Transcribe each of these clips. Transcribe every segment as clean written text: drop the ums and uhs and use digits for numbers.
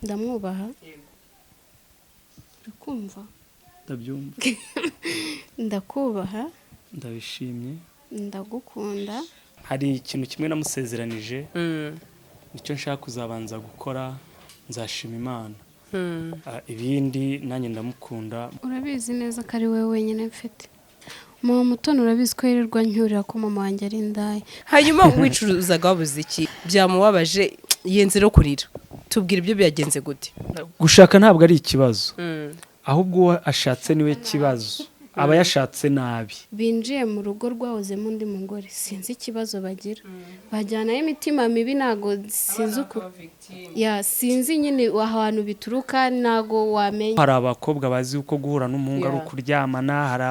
Ndamwubaha. Uri kumva? Ndabyumva. Ndakubaha. Ndabishimye. Ndagukunda. Hari ikintu kimwe namusezeranije, nicyo nshaka kuzabanza gukora, nzashima Imana. Ibindi nanjye ndamukunda. Urabizi neza ko ari wowe wenyine mfite. Mama Mutoni, urabizi ko yirirwa ncyurira ko mama wanjye ari indaya. Hanyuma wicuruzaga wabuze iki? Byamubabaje, yenze no kurira. Tubwira ibyo byagenze gute? Gushaka ntabwo ari ikibazo, ahubwo uwo ashatse niwe kibazo, aba yashatse nabi. Binjiye mu rugo rwahozemo undi mugore, sinzi ikibazo bagira, bajyanayo imitima mibi. Ntabwo sinzi uko ya, sinzi nyine ahantu bituruka, ntabwo wamenya. Hari abakobwa bazi ko guhura n'umuhungu ari ukuryamana, hari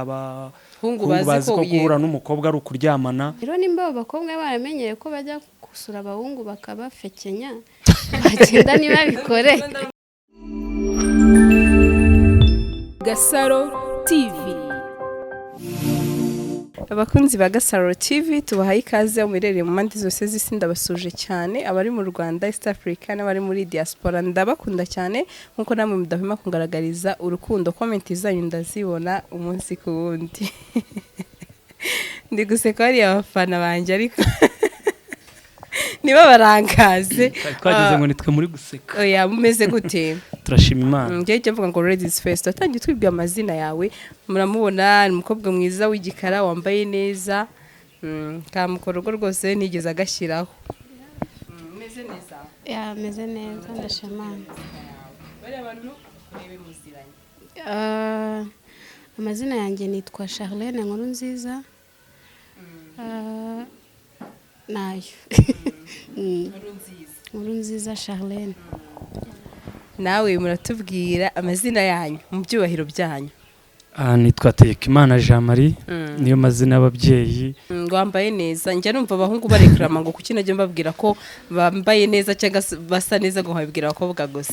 Hungu abahungu bazi ko yego. guhura n'umukobwa ari ukuryamana. Rero nimba abo bakobwa baramenyereye ko bajya gusura abahungu bakabafekenya, bagenda ntibabikore. Gasaro TV. Abakunzi ba Gasaro TV, tubahaye ikaze aho muherereye mu mpande zose z'isi. Ndabasuje cyane abari mu Rwanda, East Africa n'abari muri diaspora. Ndabakunda cyane nkuko namwe mudahwema kungaragariza urukundo. Comment zanyu ndazibona umunsi ku wundi. Ndi guseka hariya abafana banjye, ariko niba barangaze. Twageze ngo nitwe muri guseka. Oya, mumeze gute? Turashima Imana. Njyewe icyo mvuga ngo ladies first. Watangiye twibwira amazina yawe. Muramubona, ni umukobwa mwiza w'igikara wambaye neza. Kamukorogo rwose nigeze agashyiraho. Umeze neza? Yameze neza, ndashimana. Bariya bantu urebe muziranye? Amazina yanjye nitwa Charlene Nkurunziza. Nayo Nkurunziza Charlene. Nawe muratubwira amazina yanyu mu byubahiro byanyu. Nitwa Tegekimana Jean Marie, niyo mazina y'ababyeyi. Wambaye neza. Njya numva abahungu barekarama ngo kuki najya mbabwira ko bambaye neza cyangwa se basa neza, ngo nkabibwira abakobwa gusa.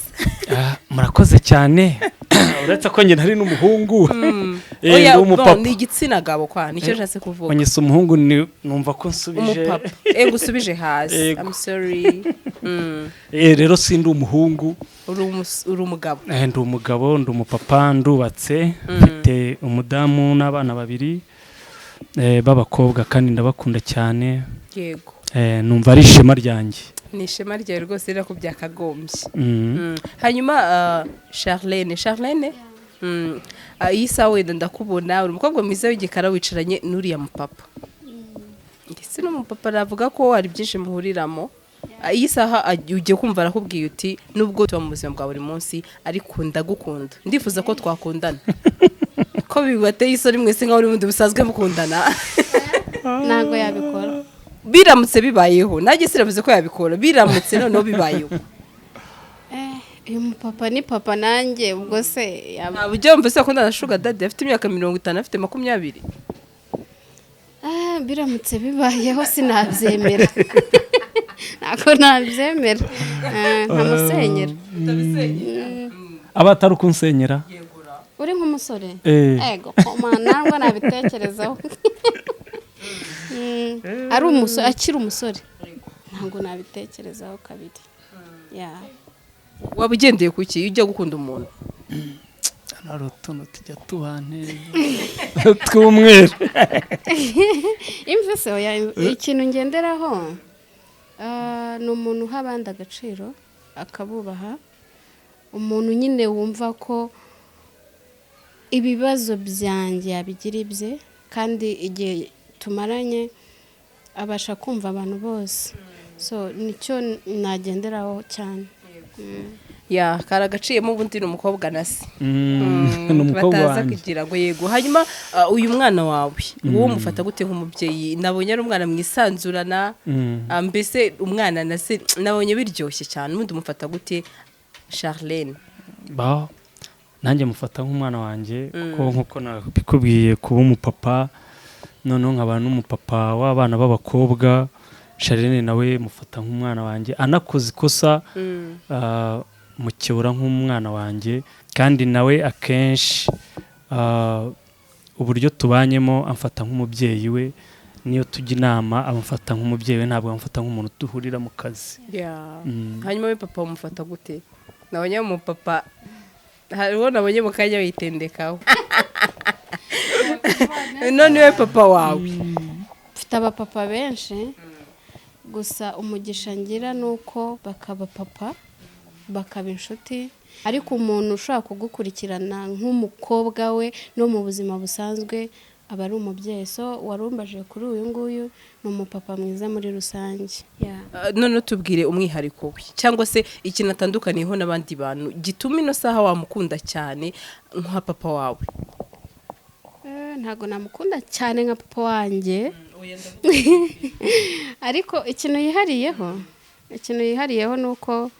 Murakoze cyane, uretse ko njye ntari n'umuhungu. Oya, Ndi umupapa. Bon, ni igitsina gabo kwa, nicyo nshatse kuvuga. Onyese umuhungu numva ko nsubije Umupapa, ngusubije hasi. Yego. I'm sorry. Rero sindi umuhungu. Uri umugabo. Ndi umugabo, ndi umupapa, ndubatse, mfite umudamu n'abana babiri b'abakobwa kandi ndabakunda cyane. Numva ari ishema ryanjye. Ni ishema ryawe rwose rero ko byakagombye. Hanyuma Charlene, iyi saha wenda ndakubona uri umukobwa mwiza w'igikara, wicaranye n'uriya mupapa, ndetse n'umupapa navuga ko hari byinshi muhuriramo. Iyi saha ugiye kumva arakubwiye uti: "Nubwo tuba mu buzima bwa buri munsi, ariko ndagukunda, ndifuza ko twakundana." Ko bibateye isoni mwese nkaho n'ubundi busanzwe mukundana? Ntabwo yabikora. Biramutse bibayeho, nanjye sinavuze ko yabikora, biramutse noneho bibayeho? Uyu mupapa ni papa nanjye, ubwo se yaba Ntabwo ujya wumva se akundana na sugar daddy afite imyaka 50, afite 20? Biramutse bibayeho sinabyemera, ntabwo nabyemera. Nkamusenyera. Aba atari ukunsenyera. Uri nk'umusore. Eh. Ego koma, ntabwo nabitekerezaho. Ari umusore, akiri umusore, ntabwo nabitekerezaho kabiri ya. Waba ugendeye ku ki iyo ujya gukunda umuntu? Hano hari utuntu tujya tubane tw'umweru. Imvi se? Oya, ikintu ngenderaho ni umuntu uha abandi agaciro, akabubaha, umuntu nyine wumva ko ibibazo byanjye yabigira ibye, kandi igihe tumaranye abasha kumva abantu bose. So nicyo nagenderaho cyane. Ya, kari agaciyemo. Ubundi ni umukobwa na se. Ni umukobwa Bataza wanjye. kugira ngo yego. Hanyuma uyu mwana wawe wowe umufata gute nk'umubyeyi? Nabonye ari umwana mwisanzurana. Mbese umwana na se nabonye biryoshye cyane. Ubundi umufata gute, Charlene? Ba, nanjye mufata nk'umwana wanjye, kuko nk'uko nabikubwiye, kuba umupapa noneho nkaba n'umupapa w'abana b'abakobwa, Charlene nawe mufata nk'umwana wanjye. Anakoze ikosa, mukebura nk'umwana wanjye, kandi nawe akenshi uburyo tubanyemo amfata nk'umubyeyi we. Niyo tujya inama amufata nk'umubyeyi we, ntabwo amufata nk'umuntu duhurira mu kazi. Hanyuma we papa umufata gute? Nabonye umupapa, hari uwo nabonye mu kanya witendekaho. None we papa wawe? Mfite abapapa benshi, gusa umugisha ngira ni uko bakaba papa, bakaba inshuti, ariko umuntu ushobora kugukurikirana nk'umukobwa we no mu buzima busanzwe aba ari umubyeyi. So warumbaje kuri uyu nguyu, ni umupapa mwiza muri rusange. Yeah. None tubwire umwihariko we, cyangwa se ikintu atandukaniyeho n'abandi bantu gituma ino saha wamukunda cyane nka papa wawe. Ntabwo namukunda cyane nka papa wanjye, ariko ikintu yihariyeho ni uko,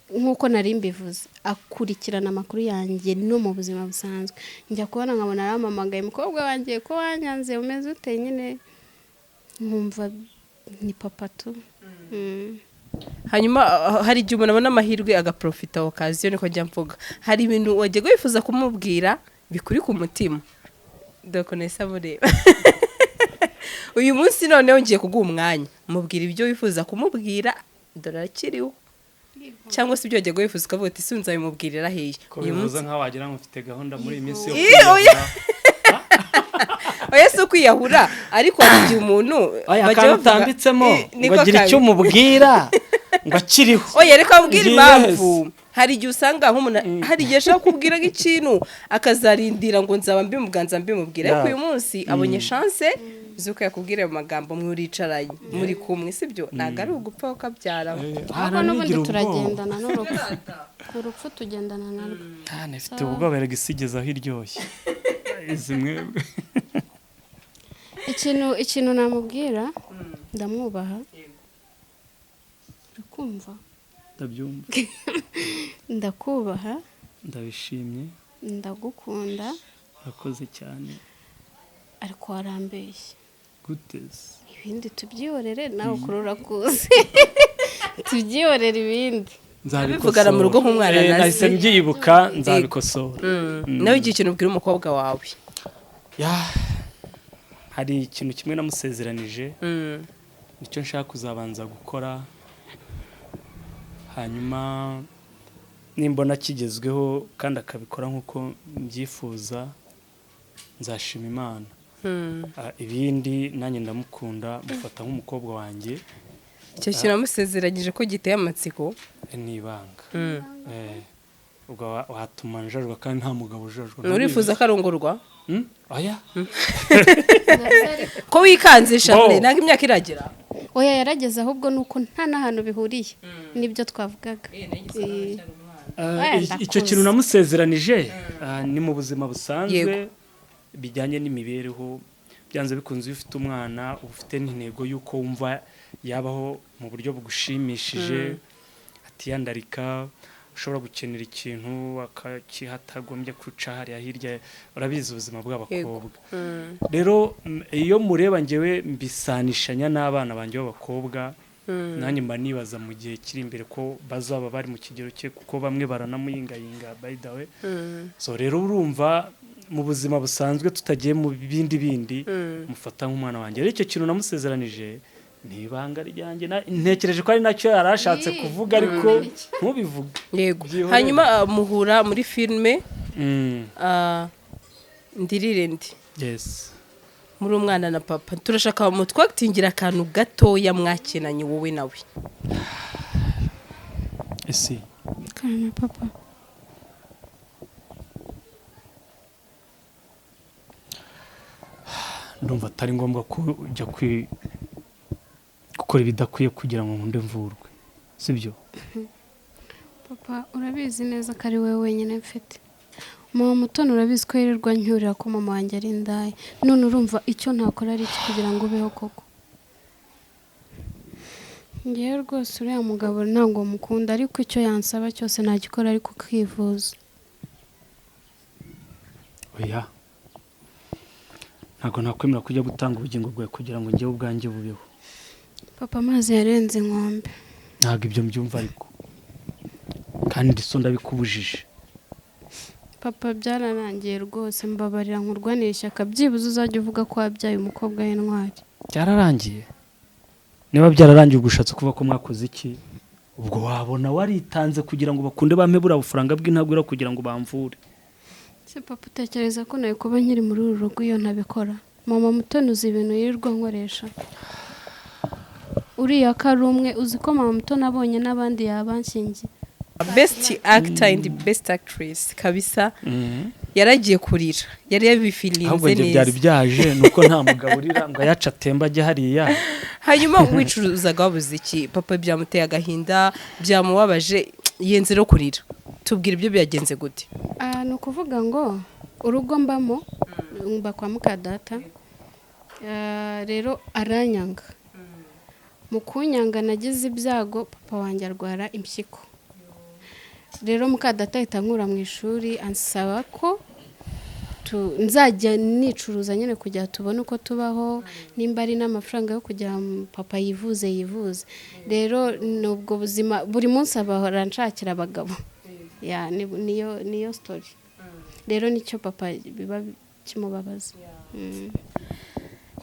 nk'uko nari mbivuze, akurikirana amakuru yanjye no mu buzima busanzwe. Njya kubona nkabona arampamagaye: "Mukobwa wanjye, ko wanyanze, umeze ute?" Nyine nkumva ni papa tu. Hanyuma hari igihe umuntu abona amahirwe agaprofita occasion, niko njya mvuga. Hari ibintu wajyaga wifuza kumubwira bikuri ku mutima, dore nahise amureba. Uyu munsi noneho ngiye kuguha umwanya, mubwira ibyo wifuza kumubwira, dore arakiriho, cyangwa se ibyo wajyaga wifuza ukavuga uti: "Si nzabimubwirira hehe?" Ko Uyu bivuze munsi nkaho wagira ngo mfite gahunda muri iyi minsi yo Ih, oya. kwiyahura. Oya, si ukwiyahura, ariko hari igihe umuntu Oya, bajya akantu bavuga- utambitsemo Eh, ngo niko agira kabi. icyo umubwira ngo akiriho. Oya, reka mbwira Yes. impamvu. Hari igihe usanga nk'umuntu, hari igihe ashaka kubwira nk'ikintu akazarindira ngo nzaba mbimubwira, nzaba mbimubwira, ariko uyu munsi abonye chance z'uko yakubwira ayo magambo, mwuricaranye, muri kumwe, sibyo? Ntabwo ari ugupfa ukabyara. Ahubwo n'ubundi turagendana n'urupfu, urupfu tugendana narwo. Nifite ubwoba erega, isi igeze aho iryoshye izi mwebwe. Ikintu namubwira, ndamwubaha, uri kumva? Ndabyumva. Ndakubaha. Ndabishimye. Ndagukunda. Urakoze cyane. Ariko warambeshye. Guteze? Ibindi tubyihorere, nawe ukuri urakuzi, tubyihorere ibindi. Abivugana mu rugo nk'umwana na Nahise se. mbyibuka, nzabikosora. Nawe igihe ikintu ubwira umukobwa wawe. Ya, hari ikintu kimwe namusezeranije, nicyo nshaka kuzabanza gukora, hanyuma nimbona kigezweho kandi akabikora nk'uko mbyifuza, nzashima Imana. Ibindi nanjye ndamukunda, mufata nk'umukobwa wanjye. Icyo kintu wamusezeranyije ko giteye amatsiko? Ni ibanga. Ubwo watuma njajwa kandi nta mugabo ujajwa. Urifuza ko arongorwa? Hmm? Oya. Ko wikanze, Charles? Bo. Ntabwo imyaka iragera. Oya, yarageze, ahubwo ni uko nta n'ahantu bihuriye n'ibyo twavugaga. Wenda Icyo akuze. kintu namusezeranije, ni mu buzima busanzwe, bijyanye n'imibereho. Byanze bikunze, iyo ufite umwana uba ufite n'intego y'uko wumva yabaho mu buryo bugushimishije, atiyandarika, ushobora gukenera ikintu akakiha atagombye guca hariya hirya. Urabizi ubuzima bw'abakobwa. Rero iyo mureba ngewe mbisanishanya n'abana banjye b'abakobwa. Nanjye mba nibaza mu gihe kiri imbere ko bazaba bari mu kigero cye, kuko bamwe baranamuyingayinga, by the way. So rero urumva, mu buzima busanzwe, tutagiye mu bindi bindi, mufata nk'umwana wanjye. Rero icyo kintu namusezeranije ni ibanga ryanjye. Ntekereje ko ari nacyo yari ashatse kuvuga, ariko ntubivuge. Yego. Byihorere. Hanyuma muhura muri filime Ndirire Ndi. Yes. Muri umwana na papa, turashaka mu twakitingira akantu gatoya mwakinanye wowe nawe. Ese? Karame, papa. Ndumva atari ngombwa ko ujya gukora ibidakwiye kugira ngo nkunde mvurwe, sibyo? Papa, urabizi neza ko ari wowe wenyine mfite. Mama Mutoni urabizi ko yirirwa ncyurira ko mama wanjye ari indaya. None urumva icyo ntakora ari iki kugira ngo ubeho koko? Ngewe rwose uriya mugabo ntabwo mukunda, ariko icyo yansaba cyose nagikora, ariko ukivuza. Oya, ntabwo nakwemera kujya gutanga ubugingo bwawe kugira ngo njyewe ubwanjye bubeho. Papa, amazi yarenze inkombe. Ntabwo ibyo mbyumva, ariko kandi so ndabikubujije. Papa, byararangiye rwose, mbabarira nkurwanire ishyaka, byibuze uzajya uvuga ko wabyaye umukobwa w'intwari. Byararangiye? Niba byararangiye, ubwo ushatse kuvuga ko mwakoze iki? Ubwo wabona waritanze kugira ngo bakunde bampe buriya bufaranga bw'intagwira kugira ngo bamvure. Se papa, utekereza ko nawe kuba nkiri muri uru rugo iyo ntabikora? Mama Mutoni, uzi ibintu yirirwa nkoresha? Uriya ko ari umwe, uzi ko mama Mutoni abonye n'abandi yabanshingiye. Best actor and best actress kabisa, yaragiye kurira, yari yabifilinze Ahubwo njye byari neza. byaje nuko nta mugabo urira ngo ayace atemba ajye hariya. Hanyuma wicuruzaga wabuze iki? Papa byamuteye agahinda, byamubabaje, yenze no kurira. Tubwira ibyo byagenze gute? Ah, ni ukuvuga ngo urugo mbamo, mba kwa mukadata. Ah, rero aranyanga. Mu kunyanga nagize ibyago, papa wanjye arwara impyiko. Rero mukadata ahita ankura mu ishuri, ansaba ko nzajya nicuruza nyine kugira tubone uko tubaho, nimba ari n'amafaranga yo kugira ngo papa yivuze, yivuze. Rero ni ubwo buzima, buri munsi abahora nshakira abagabo. Ya, niyo story. Rero nicyo papa biba kimubabaza.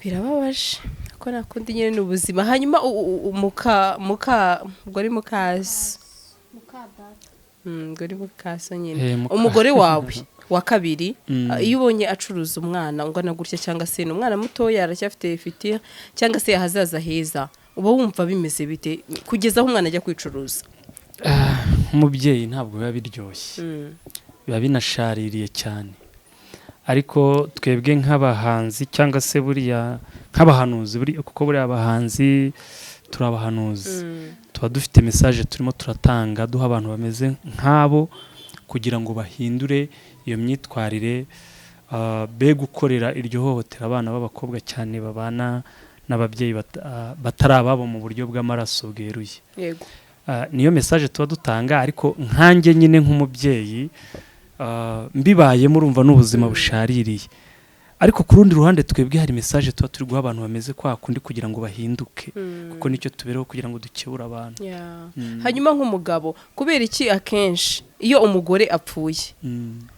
Birababaje ko nakundi nyine ni ubuzima. Hanyuma muka ubwo ari mukasi, ubwo ari mukaso nyine. Eh, Umugore wawe wa kabiri, iyo ubonye acuruza umwana ungana gutya, cyangwa se ni umwana mutoya, aracyafite future cyangwa se ahazaza heza, uba wumva bimeze bite kugeza aho umwana ajya kwicuruza? Ah, nk'umubyeyi ntabwo biba biryoshye, biba binashaririye cyane. Ariko twebwe nk'abahanzi cyangwa se buriya nk'abahanuzi, kuko buriya abahanzi turi abahanuzi, tuba dufite message turimo turatanga, duha abantu bameze nk'abo kugira ngo bahindure iyo myitwarire, be gukorera iryo hohotera abana b'abakobwa cyane babana n'ababyeyi batari ababo mu buryo bw'amaraso bweruye. Niyo message tuba dutanga. Ariko nkanjye nyine nk'umubyeyi, mbibayemo, urumva n'ubuzima bushaririye. Ariko ku rundi ruhande twebwe hari message tuba turi guha abantu bameze kwa kundi kugira ngo bahinduke, kuko nicyo tubereho, kugira ngo dukebure abantu. Hanyuma nk'umugabo, kubera iki akenshi iyo umugore apfuye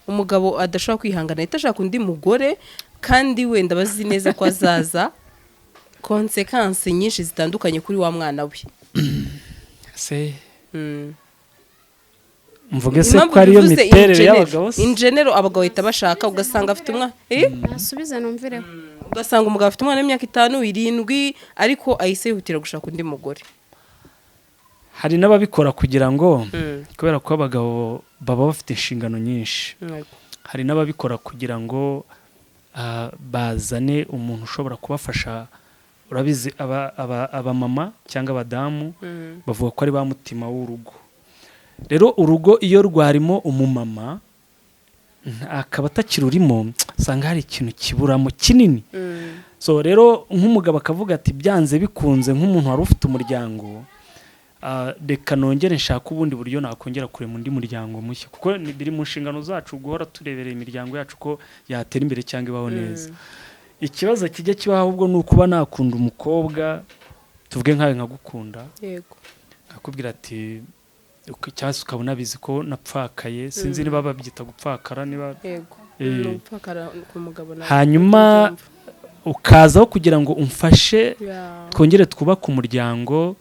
umugabo adashobora kwihangana, ahita ashaka undi mugore, kandi wenda bazi neza ko azaza conséquences nyinshi zitandukanye kuri wa mwana we? Se mvuge se Impamvu ko ariyo bivuze in miterere general- y'abagabo se? In general abagabo bahita bashaka, ugasanga afite umwana, eh? Nasubize numvireho. Ugasanga umugabo afite umwana w'imyaka 5, 7, ariko ahise yihutira gushaka undi mugore. Hari n'ababikora kugira ngo, kubera ko abagabo baba bafite inshingano nyinshi, hari n'ababikora kugira ngo bazane umuntu ushobora kubafasha. Urabizi, abamama cyangwa abadamu bavuga ko ari ba mutima w'urugo. Rero urugo iyo rwarimo umumama akaba atakirurimo, usanga hari ikintu kiburamo kinini. So rero nk'umugabo akavuga ati: "Byanze bikunze, nk'umuntu wari ufite umuryango, reka nongere nshake ubundi buryo nakongera kurema undi muryango mushya," kuko biri mu nshingano zacu guhora tureberera imiryango yacu ko yatera imbere cyangwa ibaho neza. Ikibazo kijya kibaho ahubwo ni ukuba nakunda umukobwa, tuvuge nkawe nkagukunda, nkakubwira ati cyangwa se ukabona abizi ko napfakaye, sinzi niba babyita gupfakara, niba Yego. Eh. Ni ugupfakara ku mugabo nawe. Hanyuma Ndabyumva. ukazaho kugira ngo umfashe, twongere twubake umuryango,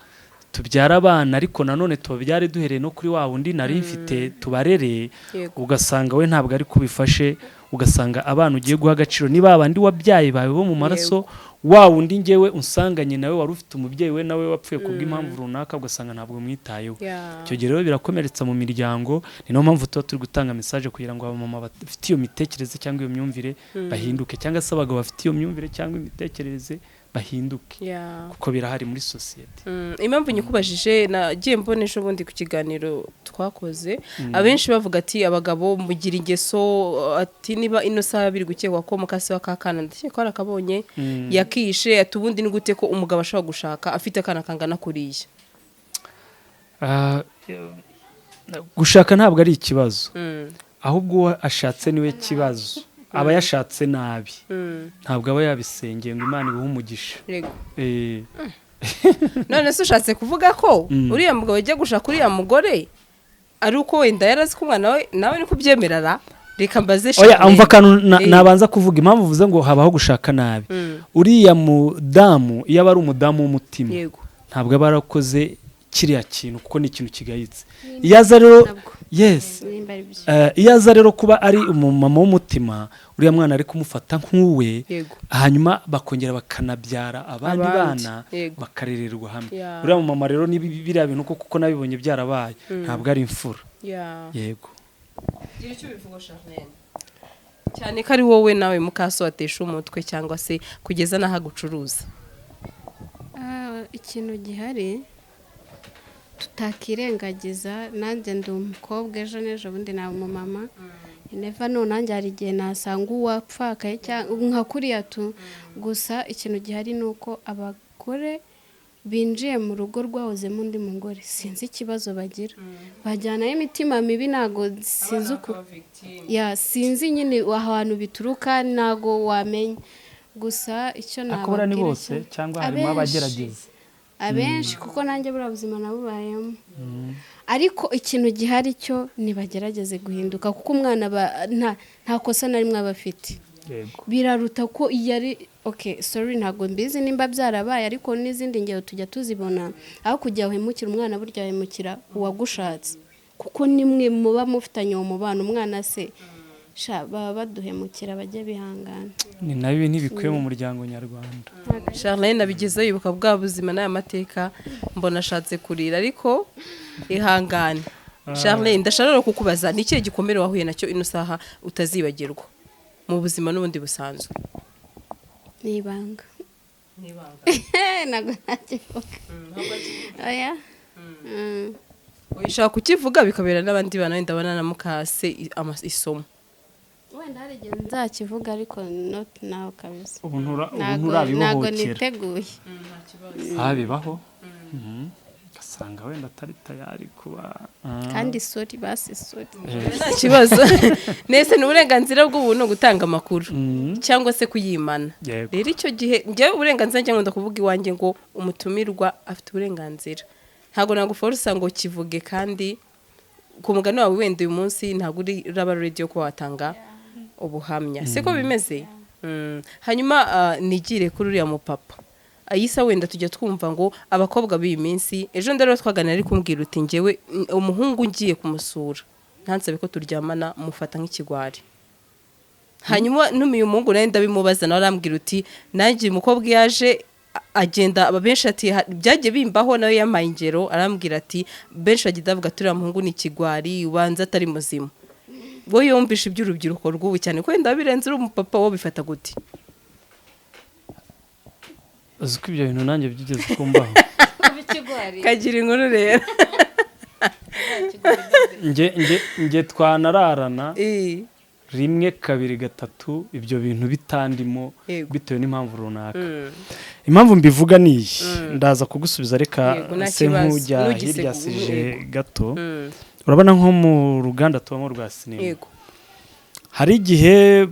tubyare abana, ariko nanone tubabyare duhereye no kuri wa wundi nari mfite, tubarere. Ugasanga we ntabwo ari kubifashe, ugasanga abana ugiye guha agaciro niba abandi wabyaye bawe bo mu maraso, wa wundi ngewe unsanganye nawe wari ufite umubyeyi we nawe wapfuye kubw'impamvu runaka, ugasanga ntabwo mwitayeho. Icyo gihe rero birakomeretsa mu miryango. Ni nayo mpamvu tuba turi gutanga message kugira ngo abamama bafite iyo mitekerereze cyangwa iyo myumvire bahinduke, cyangwa se abagabo bafite iyo myumvire cyangwa imitekerereze bahinduke, kuko birahari muri sosiyete. Impamvu nyikubajije, nagiye mbona ejo bundi ku kiganiro twakoze, abenshi bavuga ati abagabo mugira ingeso, ati niba ino saha biri gukekwa ko mukase wa kakana, ndakeka ko arakabonye, yakishe, ati ubundi ni gute ko umugabo ashobora gushaka afite akana kangana kuriya? Ah, gushaka ntabwo ari ikibazo, ahubwo uwo ashatse niwe kibazo, aba yashatse nabi, ntabwo aba yabisengeye ngo Imana ibuhe umugisha. Yego. None se ushatse kuvuga ko uriya mugabo ajya gushaka uriya mugore ari uko wenda yari azi ko umwana we nawe niko ubyemerera? Reka mbaze Oya. Charlene. Umva akantu nabanza kuvuga, impamvu uvuze ngo habaho gushaka nabi, uriya mudamu iyo aba ari umudamu w'umutima, ntabwo aba yarakoze Kiriya kintu, kuko ni ikintu kigayitse. Iyo aza rero Nabwo. Yes. Nimba ari byo. Iyo aza rero kuba ari umumama w'umutima, uriya mwana ari kumufata nk'uwe, hanyuma bakongera bakanabyara abandi Abandi, bana, bakarererwa hamwe. Uriya mumama rero, niba biriya bintu koko, kuko nabibonye byarabaye, ntabwo ari imfura. Yego. Gira icyo ubivuga, Charlene, cyane ko ari wowe nawe mukaso watesha umutwe cyangwa se kugeza n'aho agucuruza. Ikintu gihari tutakirengagiza, nanjye ndi umukobwa, ejo n'ejo bundi naba umumama. Never know, nanjye hari igihe nasanga uwapfakaye cyangwa nka kuriya tu. Gusa ikintu gihari ni uko abagore binjiye mu rugo rwahozemo undi mugore, sinzi ikibazo bagira, bajyanayo imitima mibi. Ntabwo sinzi uko ya, sinzi nyine ahantu bituruka, ntabwo wamenya. Gusa icyo Ariko buriya ni nababwira bose cyangwa harimo Abenshi. abagerageza? Abenshi, kuko nanjye buriya buzima nabubayemo. Ariko ikintu gihari cyo, nibagerageze guhinduka, kuko umwana nta kosa na rimwe aba afite. Biraruta ko iyo ari, okay, sorry, ntabwo mbizi nimba byarabaye, ariko n'izindi ngero tujya tuzibona. Aho kujya uhemukira umwana, burya wahemukira uwagushatse, kuko nimwe muba mufitanye uwo mubano. Umwana se sha, baba baduhemukira, bajye bihangana. Ni nabi, ntibikwiye mu muryango nyarwanda. Charlene abigezeho yibuka bwa buzima n'aya mateka, mbona ashatse kurira, ariko ihangane, Charlene. Ndashaka rero kukubaza, ni ikihe gikomere wahuye nacyo ino saha utazibagirwa mu buzima n'ubundi busanzwe? Ni ibanga, ntabwo nakivuga, oya. Ushaka kukivuga bikabera n'abandi bana wenda ndabona na mukase isomo. Wenda hari igihe nzakivuga, ariko not now kabisa. Ubu Ntabwo nturabibohokera. niteguye. Aha bibaho. Ugasanga wenda atari tayari kuba Kandi sorry, basi sorry. Nta kibazo nese, ni uburenganzira bw'ubuntu gutanga amakuru cyangwa se kuyimana. Rero icyo gihe njyewe uburenganzira, njya nkunda kuvuga iwanjye ngo umutumirwa afite uburenganzira, ntabwo naguforosa ngo kivuge. Kandi ku mugani wawe, wenda uyu munsi ntabwo uri uraba ready kuba watanga ubuhamya, siko bimeze? Hanyuma nigire kuri uriya mupapa Ayisa. Wenda tujya twumva ngo abakobwa b'iyi minsi, ejo ndero twaganira ari kumbwira uti: "Njyewe umuhungu ngiye kumusura ntansabe ko turyamana, mufata nk'ikigwari." Hanyuma ntumiye umuhungu nawe ndabimubaza, nawe arambwira uti: "Nanjye umukobwa iyo aje agenda." Aba benshi ati: "Byagiye bimbaho." Nawe yampaye ingero, arambwira ati: "Benshi bagenda bavuga turiya muhungu ni ikigwari, ubanza atari muzima." Wowe yumvishe iby'urubyiruko rw'ubu cyane ko wenda birenze, uri umupapa, wowe bifata gute? Uzi ko ibyo bintu nanjye byigeze kumbaho? Kagira inkuru rero. Nge twanararana rimwe, kabiri, gatatu, ibyo bintu bitandimo, bitewe n'impamvu runaka. Impamvu mbivuga ni iyi, ndaza kugusubiza, reka Yego, nta se kibazo. nk'ujya Ntugise hirya sije gato. Urabona nko mu ruganda tubamo rwa sinema, hari igihe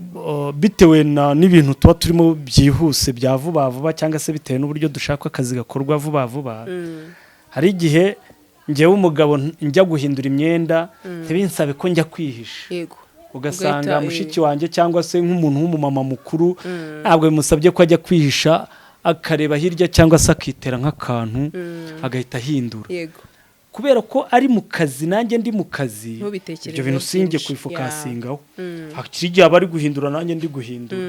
bitewe n'ibintu tuba turimo byihuse bya vuba vuba, cyangwa se bitewe n'uburyo dushaka akazi gakorwa vuba vuba, hari igihe ngewe umugabo njya guhindura imyenda ntibinsabe ko njya kwihisha, ugasanga Ugahita, mushiki wanjye cyangwa se nk'umuntu w'umumama mukuru ntabwo bimusabye ko ajya kwihisha, akareba hirya cyangwa se akitera nk'akantu agahita ahindura, kubera ko ari mu kazi, nanjye ndi mu kazi. Ntubitekerezeho Ibyo bintu sinjye byinshi. kubifokasingaho. Hakiri igihe aba ari guhindura, nanjye ndi guhindura,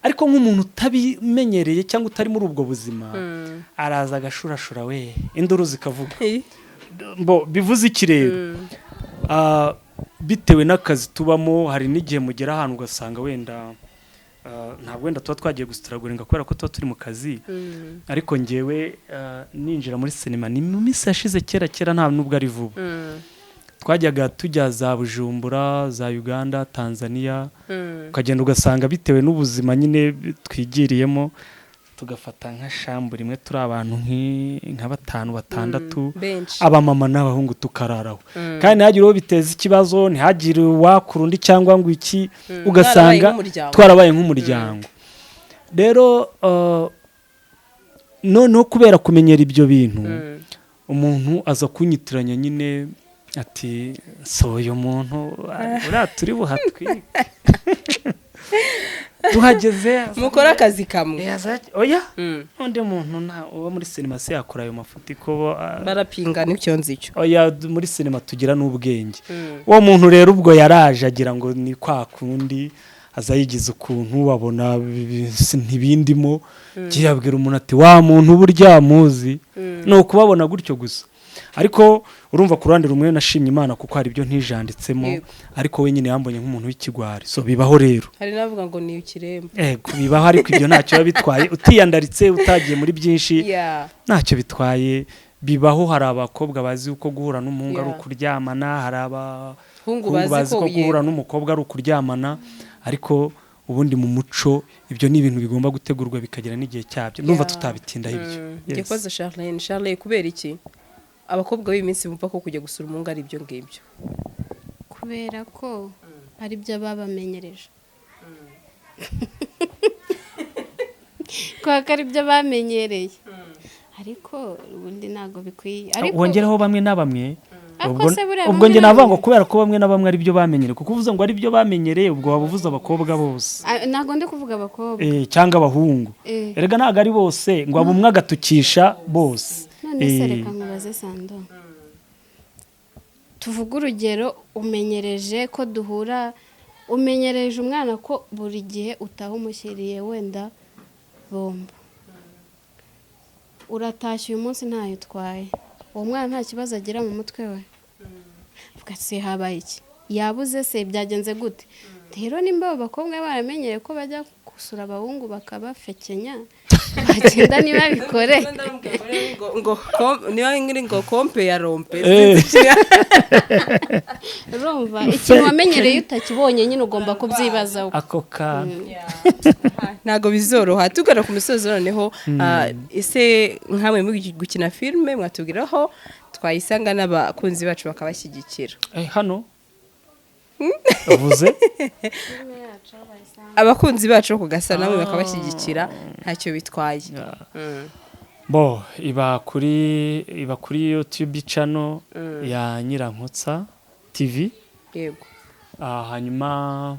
ariko nk'umuntu utabimenyereye cyangwa utari muri ubwo buzima, araza agashurashura, we induru zikavuga. Bo bivuze iki rero? Bitewe n'akazi tubamo, hari n'igihe mugera ahantu ugasanga wenda ntabwo wenda tuba twagiye gusitaraguringa kubera ko tuba turi mu kazi. Ariko ngewe ninjira muri sinema, ni mu minsi yashize, kera kera, nta nubwo ari vuba, twajyaga tujya za Bujumbura, za Uganda, Tanzania, ukagenda ugasanga bitewe n'ubuzima nyine twigiriyemo, tugafata nka chambre imwe turi abantu nka batanu, batandatu, Benshi. abamama n'abahungu, tukararaho, kandi ntihagire uwo biteza ikibazo, ntihagire uwakura undi cyangwa ngo iki, ugasanga Mwarabaye nk'umuryango. twarabaye nk'umuryango. Rero noneho kubera kumenyera ibyo bintu, umuntu aza kunyitiranya nyine, ati: "Sohoye umuntu uriya turi buhatwike." Tuhageze Mukore akazi kamwe. Oya, undi muntu uba muri sinema se yakora ayo mafuti ko Barapinga, nicyo nzi cyo. Oya, muri sinema tugira n'ubwenge. Uwo muntu rero ubwo yaraje agira ngo ni kwa kundi, aza yigize ukuntu abona ntibindimo, yabwira umuntu ati: "Wa muntu burya muzi ni ukubabona gutyo gusa." Ariko urumva, ku ruhande rumwe nashimye Imana kuko hari ibyo ntijanditsemo. Ariko we nyine yambonye nk'umuntu w'ikigwari, so bibaho rero. Hari n'abavuga ngo ni ikiremba. Ego, bibaho, ariko ibyo ntacyo biba bitwaye utiyandaritse, utagiye muri byinshi. Ntacyo bitwaye, bibaho. Hari abakobwa bazi uko guhura n'umuhungu ari ukuryamana, hari Hungu abahungu bazi bazi ko ko guhura n'umukobwa ari ukuryamana, ariko ubundi mu muco ibyo ni ibintu bigomba gutegurwa bikagira n'igihe cyabyo. Ndumva tutabitindaho ibyo. Njye kubaza Charlene. Charlene, kubera iki abakobwa b'iyi minsi bumva ko kujya gusura umuhungu ari ibyo ngibyo? Kubera ko ari byo babamenyereje, kubera ko ari byo bamenyereye, ariko ubundi ntabwo bikwiye, ariko Wongeraho bamwe na bamwe. Ariko Ubwo se buriya ubwo bamwe njye na navuga ngo bamwe- kubera ko bamwe na bamwe ari byo bamenyereye, kuko uvuze ngo ari byo bamenyereye, ubwo waba uvuze abakobwa bose. Ah, ntabwo ndi kuvuga abakobwa. Cyangwa abahungu. Erega ntabwo ari bose, ngo aba umwe agatukisha bose. None se reka nkubaze, Sando, tuvuge urugero, umenyereje ko duhura, umenyereje umwana ko buri gihe utaha umushyiriye wenda bombo, uratashye uyu munsi ntayo utwaye, uwo mwana nta kibazo agira mu mutwe we? Avuga ati: "Habaye iki? Yabuze se? Byagenze gute?" Rero nimba abo bakobwa baramenyereye ko bajya gusura abahungu bakabafekenya, bagenda ntibabikore. Ngo niba ngiri ngo kompe ya rompe. Urumva, ikintu wamenyereye utakibonye nyine ugomba kubyibazaho. Ako kantu. Ntabwo bizoroha. Tugana ku musozi noneho, ese nkamwe muri gukina filime, mwatubwiraho twayisanga n'abakunzi bacu bakabashyigikira? Hano uvuze? Abakunzi bacu bo ku Gasaro namwe bakabashyigikira, ntacyo bitwaye. Bo iba kuri YouTube channel ya Nyirankotsa TV. Hanyuma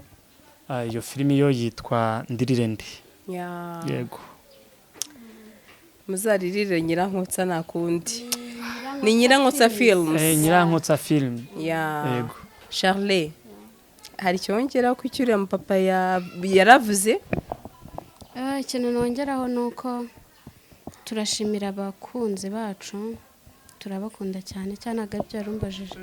iyo filimi yo yitwa Ndirirende. Yego. Muzaririre Nyirankotsa, nta kundi ni Nyirankotsa Films. Nyirankotsa Film. Yego. Charles, hari icyongeraho ko icyo uriya mupapa yaravuze? Ikintu nongeraho ni uko turashimira abakunzi bacu, turabakunda cyane cyane. Ntabwo aribyo yarumbajije.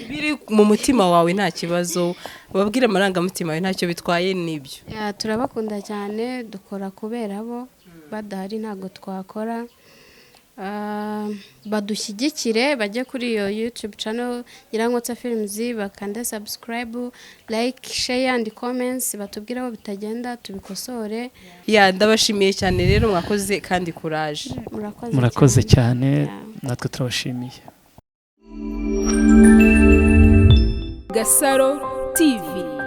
Biri mu mutima wawe, nta kibazo, ubabwire amarangamutima yawe, ntacyo bitwaye, nibyo. Yeah, turabakunda cyane, dukora kubera bo, badahari ntabwo twakora. Badushyigikire, bajye kuri iyo YouTube channel Nyirankotsa Films, bakande subscribe, like, share and comments, batubwire aho bitagenda tubikosore. Yeah, ndabashimiye cyane rero, mwakoze kandi kuraje. Murakoze. Murakoze cyane. Yeah. Natwe turabashimiye. Gasaro TV.